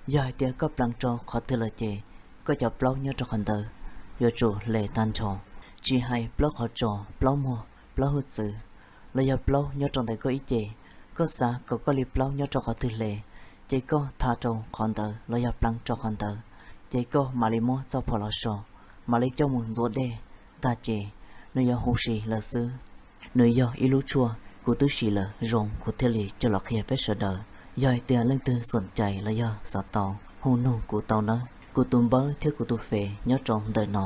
Yog hais tias koj pleev rau qhov twg lawm ces koj cov plaub nyob rau qhov ntawd yuav tsum hle tag nrho, tsis hais plaub qhov tsos, plaub muag, plaub hwj txwv, los yog plaub nyob rau ntawm koj ib ce. Koj xav kom koj li plaub nyob rau qhov twg hle, ces koj tha rau qhov ntawd los yog pleev rau qhov ntawd, ces koj mam li muab txoj phuam los so, mam li coj mus ntxuav dej tag ces nws yuav huv si lawm xwb. Nws yog ib lub tshuaj kuv twb siv lawm zoo kuv thiaj li coj los qhia peb sawv daws. Yog hais tias leej twg xoom cai los yog xav tau, hu nug kuv tau nawb. Kuv tus npawb thiab kuv tus fev nyob rau ntawm no.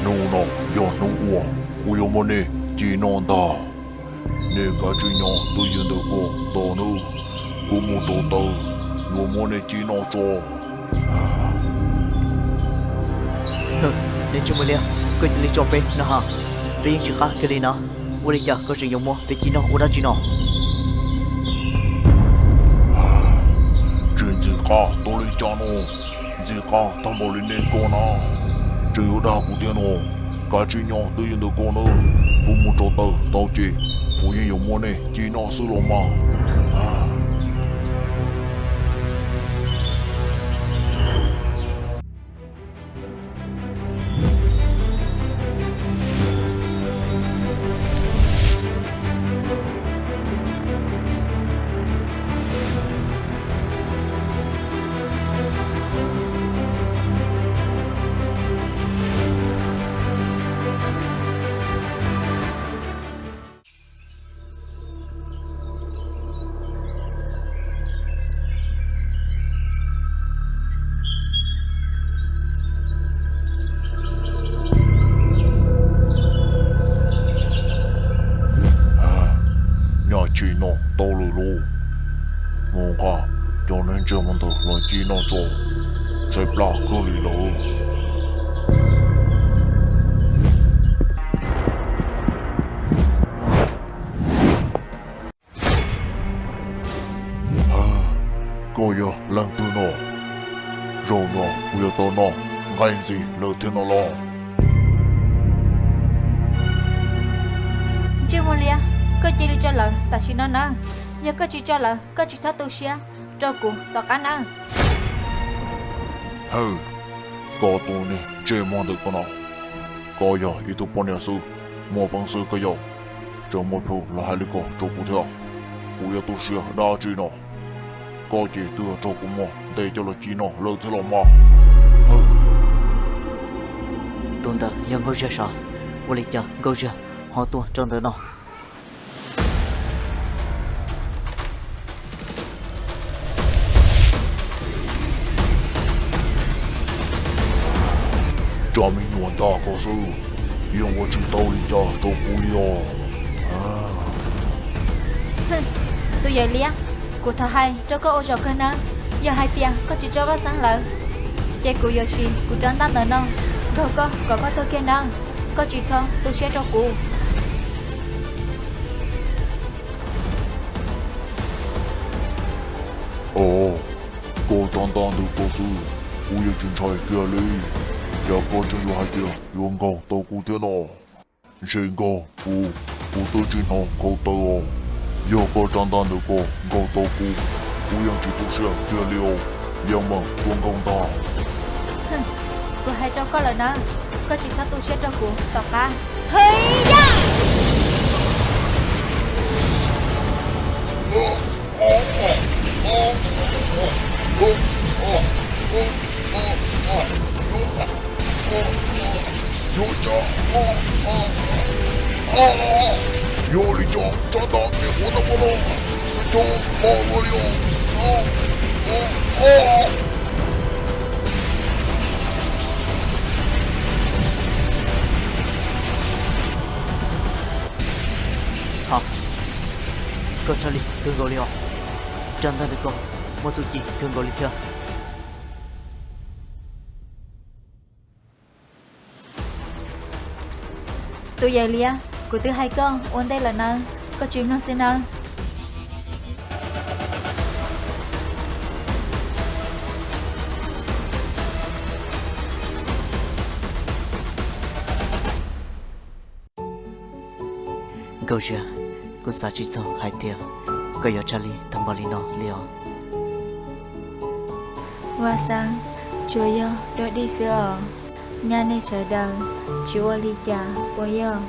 Hnub no yog hnub uas kuv yuav muab nej ci noj ntag. Nej kav tsij nyob twj ywm ntawm ko tos nawb, kuv mus rauv taws yuav muab nej ci noj tso. Niag ntsej muag liab, koj cia li tso peb noj ha, peb yeej tsis qab kiag li na. Ua li cas koj tseem yuav muab peb ci noj ua dab tsi no? Tsis ntxim qab tau li cas no, ntxim qab tag npaum li nej ko na, tseem yuav dag kuv thiab no. Kav tsij nyob twj ywm ntawm ko nawb, kuv mus rauv taws tau ces kuv yeej yuav muab nej ci noj xwb los mas. Nyaj tsis noj tau lawm lauj. Mus nqa cov neeg ntsej muag ntawd los ci noj tso, tshaib plab kawg li lawm. Koj yog leej twg no? Zaum no kuv yuav tau noj nqaij ntxiv lawm thiab no los? Ntsej muag liab, koj cia li tso lawv tam sim no nawb. Yog koj tsis tso lawv, koj tsis txhob tu siab rau kuv tom qab nawb. Hwm, koj tus neeg ntsej muag ntawm ko no, koj yog ib tug poj niam xwb, muaj peev xwm koj yog, tseem muaj plhu los hais li ko rau kuv thiab. Kuv yuav tu siab dab tsi no? Koj ces twb yog raug kuv muab ntes coj los ci noj lawm thiab los mas. Tus ntawd yog Nkauj Ziag sav? Ua li cas Nkauj Ziag ho tuaj rau ntawm no? Cov me nyuam ntag koj xwb, yeej ua tsis tau li cas rau kuv li os. Tus yawg liab, kuv thov hais rau koj ua zaum kawg nawb, yog hais tias koj tsis tso Vaj Xeeb lawv, ces kuv yuav siv kuv rab ntaj ntawm no nkaug koj kom koj tuag kiag nawb. Koj tsis txhob tu siab rau kuv. Os, koj rab ntaj ntawm koj xwb, kuv yeej tsis ntshai kiag li. Cas koj tseem yuav hais tias yuav nkaug tau kuv thiab no? Ntshe nkaug kuv, kuv twb tsis hnov nkhaus taws os. Yog koj rab ntaj ntawm ko nkaug tau kuv, kuv yeej tsis tu siab kiag li os. Yeej meem tuaj nkaug ntag. Kuv hais rau koj lawm na, koj tsis txhob tu siab rau kuv tom qab. Hwv ya! Yuav cas, yog li cas rab ntaj es ua tau ua no, cov poj ua li os. Hos, koj txhob li kawg nkaus li os. Rab ntaj ntawm koj Muaj txuj ci kawg nkaus li thiab. Tus yawg liab, kuv twb hais koj ua ntej lawm nawb, koj tsis mloog xwb nawb. Nkauj Ziag, kuv xav tsis txog hais tias koj yuav tsa li tag npaum li no li os. Vaj Xeeb, tsuas yog dog dig xwb os, nyaj nej sawv daws tsis ua li cas puas yog?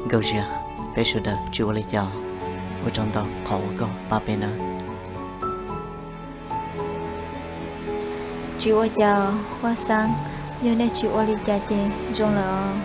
Nkauj Ziag, peb sawv daws tsis ua li cas, ua tsaug ntau qhov uas koj pab peb nawb. Tsis ua cas, Vaj Xeeb, yog nej tsis ua li cas ces zoo lawm os.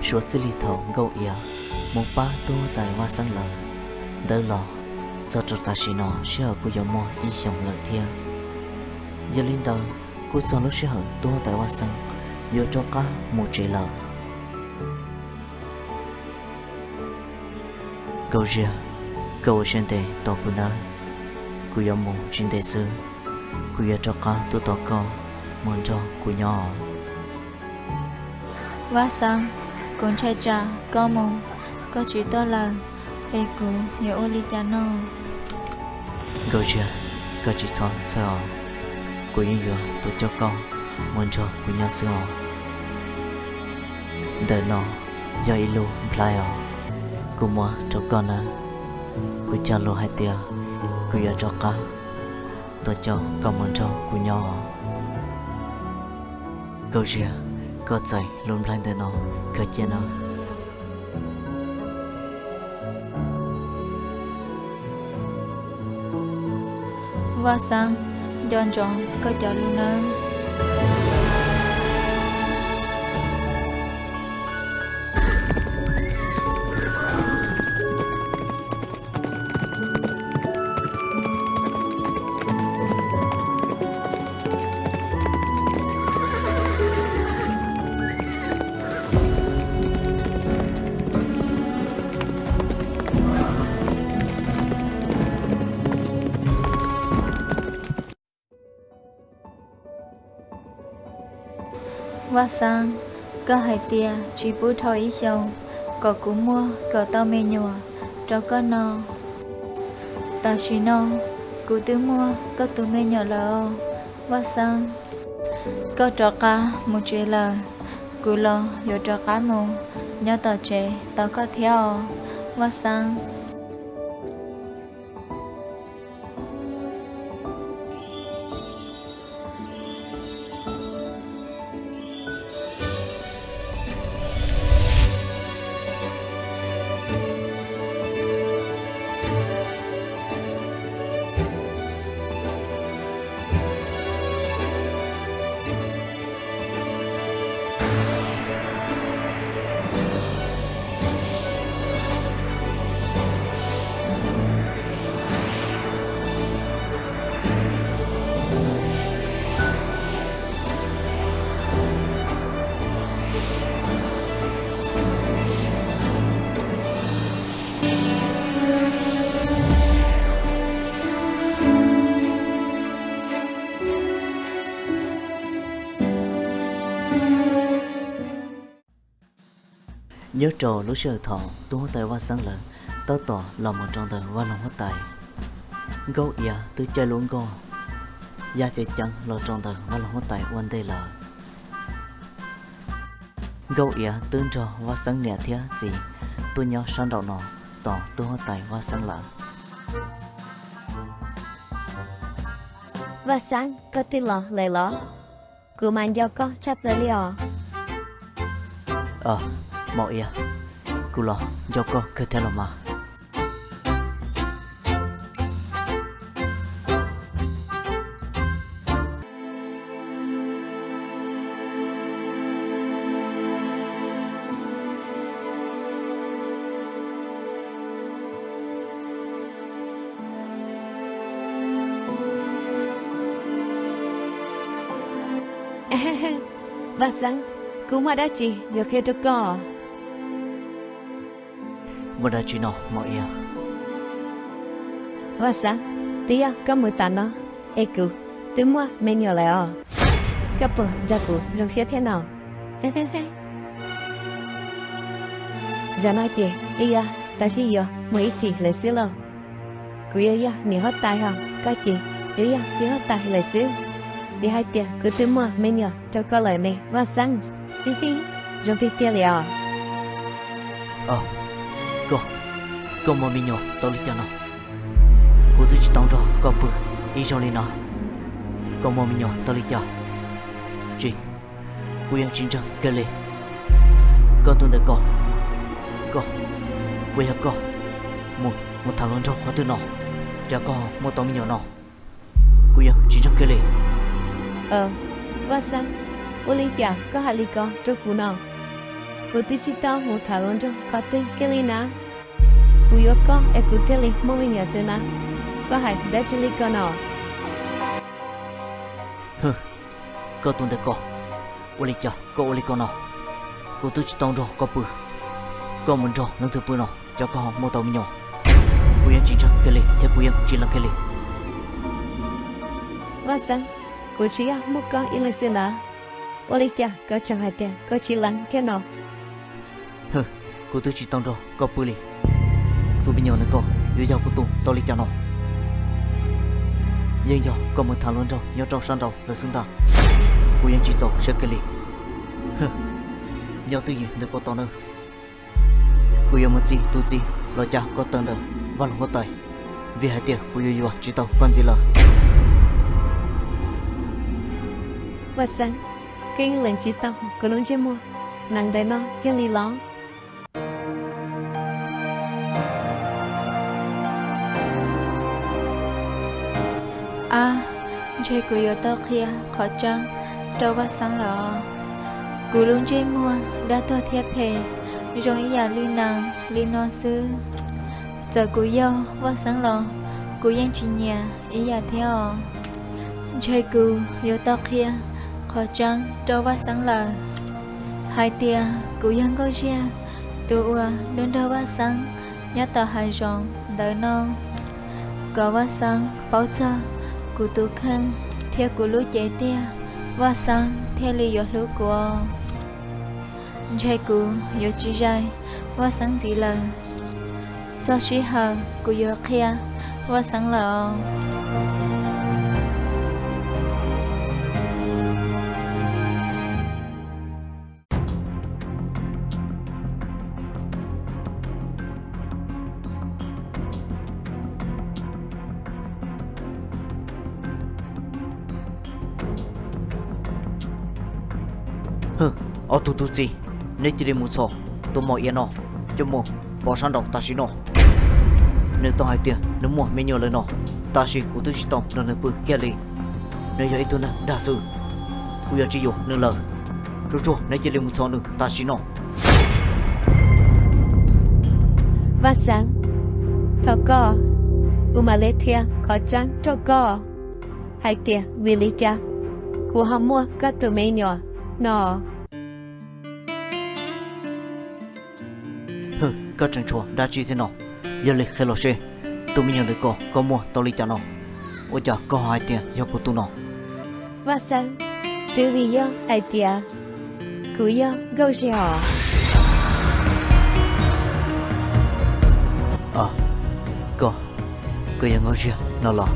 Suav txij li thaum Nkauj Iav mus pab tub huab tais Vaj Xeeb lawm ntawd los, txog rau tam sim no sij hawm kuj yuav muaj ib xyoos lawm thiab. Yog li ntawd, kuj txog lub sij hawm tub huab tais Vaj Xeeb yuav rov qab mus tsev lawm. Nkauj Ziag, koj ua siab ntev tos kuv nawb, kuv yuav mus tsis ntev xwb, kuv yuav rov qab tuaj tos koj mus nrog kuv nyob. Vaj Xeeb, kuv ntshai tsam koj mus koj tsis tuaj lawm, es kuv yuav ua li cas no? Nkauj Ziag, koj tsis txhob txhawj os, kuv yeej yuav tuaj coj koj mus nrog kuv nyob xwb os. Ntawm no yog ib lub nplhaib os, kuv muab rau koj nawb, kuv cog lus hais tias kuv yuav rov qab tuaj coj koj mus nrog kuv nyob os. Nkauj Ziag, koj txais lub nplhaib ntawm no khaws cia nawb. Vaj Xeeb, nco ntsoov koj cov lus nawb. Vaj Xeeb, koj hais tias tsis pub dhau ib xyoos kom kuv muaj kom tau me nyuam rau koj no. Tam sim no kuv twb muaj koj tus me nyuam lawm os, Vaj Xeeb. Koj rov qab mus tsev lawm, kuv los yuav rov qab mus nyob tom tsev tos koj thiab os, Vaj Xeeb. Nyob rau lub sij hawm thaum tub huab tais Vaj Xeeb lawv tab tom los mus rau ntawm Vaj Loog huab tais, Nkauj Iav twb caij lub nkoj ya ceev ceev los rau ntawm Vaj Loog huab tais ua ntej lawm. Nkauj Iav twb nrog Vaj Xeeb niam thiab txiv tuaj nyob sab nraum no tos tub huab tais Vaj Xeeb lawm. Vaj Xeeb, koj twb los lawm los? Kuv mas nco koj tshaj plaws li os. Maum Iav, kuv los nco koj kawg thiab los mas. Vaj Xeeb, kuv muaj dab tsi yuav qhia rau koj? Muaj dab tsi no maum Iav? Vaj Xeeb, twb yog koj mus tas no es kuv twb muaj me nyuam lawm os. Koj puas nrog kuv zoo siab thiab no? Zaum no ces wb yuav tau sib yuav mus ib txhis lawm xwb lauj. Kuv yuav yog niam huab tais ho koj ces yuav yog txiv huab tais lawm xwb, vim hais tias kuv twb muaj me nyuam rau koj lawm ne Vaj Xeeb. Zoo tiag tiag li os. Koj, koj muaj me nyuam tau li cas no? Kuv twb tsis tau nrog koj pw ib zaug li no, koj muaj me nyuam tau li cas? Tsis, kuv yeej tsis ntseeg kiag li. Koj tus ntawm ko, koj, puas yog koj mus, mus tham hluas nraug qhov twg no, cas koj muaj tau me nyuam no? Kuv yeej tsis ntseeg kiag li. Vaj Xeeb, ua li cas koj hais li ko rau kuv no? Kuv twb tsis tau mus tham hluas nraug qhov twg kiag li na. Kuv yuav koj es kuv thiaj li muaj me nyuam xwb na. Koj hais dab tsi li ko no? Hwm, koj tus ntawm ko, ua li cas koj ua li ko no? Kuv twb tsis tau nrog koj pw, koj mus nrog leej twg pw no, cas koj ho muaj tau me nyuam? Kuv yeej tsis ntseeg kiag li thiab kuv yeej tsis lees kiag li. Vaj Xeeb, kuv tsis yog muaj koj ib leeg xwb na. Ua li cas koj tseem hais tias koj tsis lees thiab no? Hwm, kuv twb tsis tau nrog koj pw li. Tus me nyuam ntawm ko yuav yog kuv tus tau li cas no? Yeej yog koj mus tham hluas nraug nyob rau sab nraud lawm xwb ntag. Kuv yeej tsis txaus siab kiag li. Hwm, nyob twj ywm ntawm ko tos nawb. Kuv yuav mus txi tus txiv los cas koj tawm ntawm Vaj Loog huab tais, vim hais tias kuv yuav yuav tsis tau koj ntxiv lawm. Vaj Xeeb, koj yeej lees tsis tau kuv lub ntsej muag nees ntawm no kiag li los? Ab, ntshe kuv yuav tau qhia qhov tseeb rau Vaj Xeeb lawm os. Kuv lub ntsej muag dab tuag thiab phem zoo ib yam li nees li no xwb. Txawm kuv yog Vaj Xeeb los kuv yeej tsis nyiam ib yam thiab os. Ntshe kuv yuav tau qhia qhov tseeb rau Vaj Xeeb lawm, hais tias kuv yog Nkauj Ziag, tus uas nrog nrog Vaj Xeeb nyob tom hav zoov ntawd no, kom Vaj Xeeb paub txog kuv tus kheej thiab kuv lub cev tiag, Vaj Xeeb thiaj li yuav hlub kuv. Ntshe kuv yuav tsis zais Vaj Xeeb ntxiv lawm. Txog sij hawm kuv yuav qhia Vaj Xeeb lawm os. Hwm, ob tug tub txib, neb cia li mus txhom tus maum iav no coj mus pov sab nraud tam sim no. Nws tau hais tias nws muaj me nyuam lawm no, tab sis kuv twb tsis tau nrog nws pw kiag li. Nws yog ib tug neeg dag xwb, kuv yuav tsis yuav nws lawm. Tsuag tsuag neb cia li mus txhom nws tam sim no. Vaj Xeeb, thov koj, kuv mam li qhia qhov tseeb rau koj hais tias vim li cas kuv ho muaj koj tus me nyuam no. Hwm, koj tseem tshuav dab tsi thiab no? Yog li qhia los seb, tus me nyuam ntawm ko koj muaj tau li cas no? Ua cas koj ho hais tias yog kuv tus no? Vaj Xeeb, twb vim yog hais tias kuv yog Nkauj Ziag os. Koj, koj yog Nkauj Ziag no los?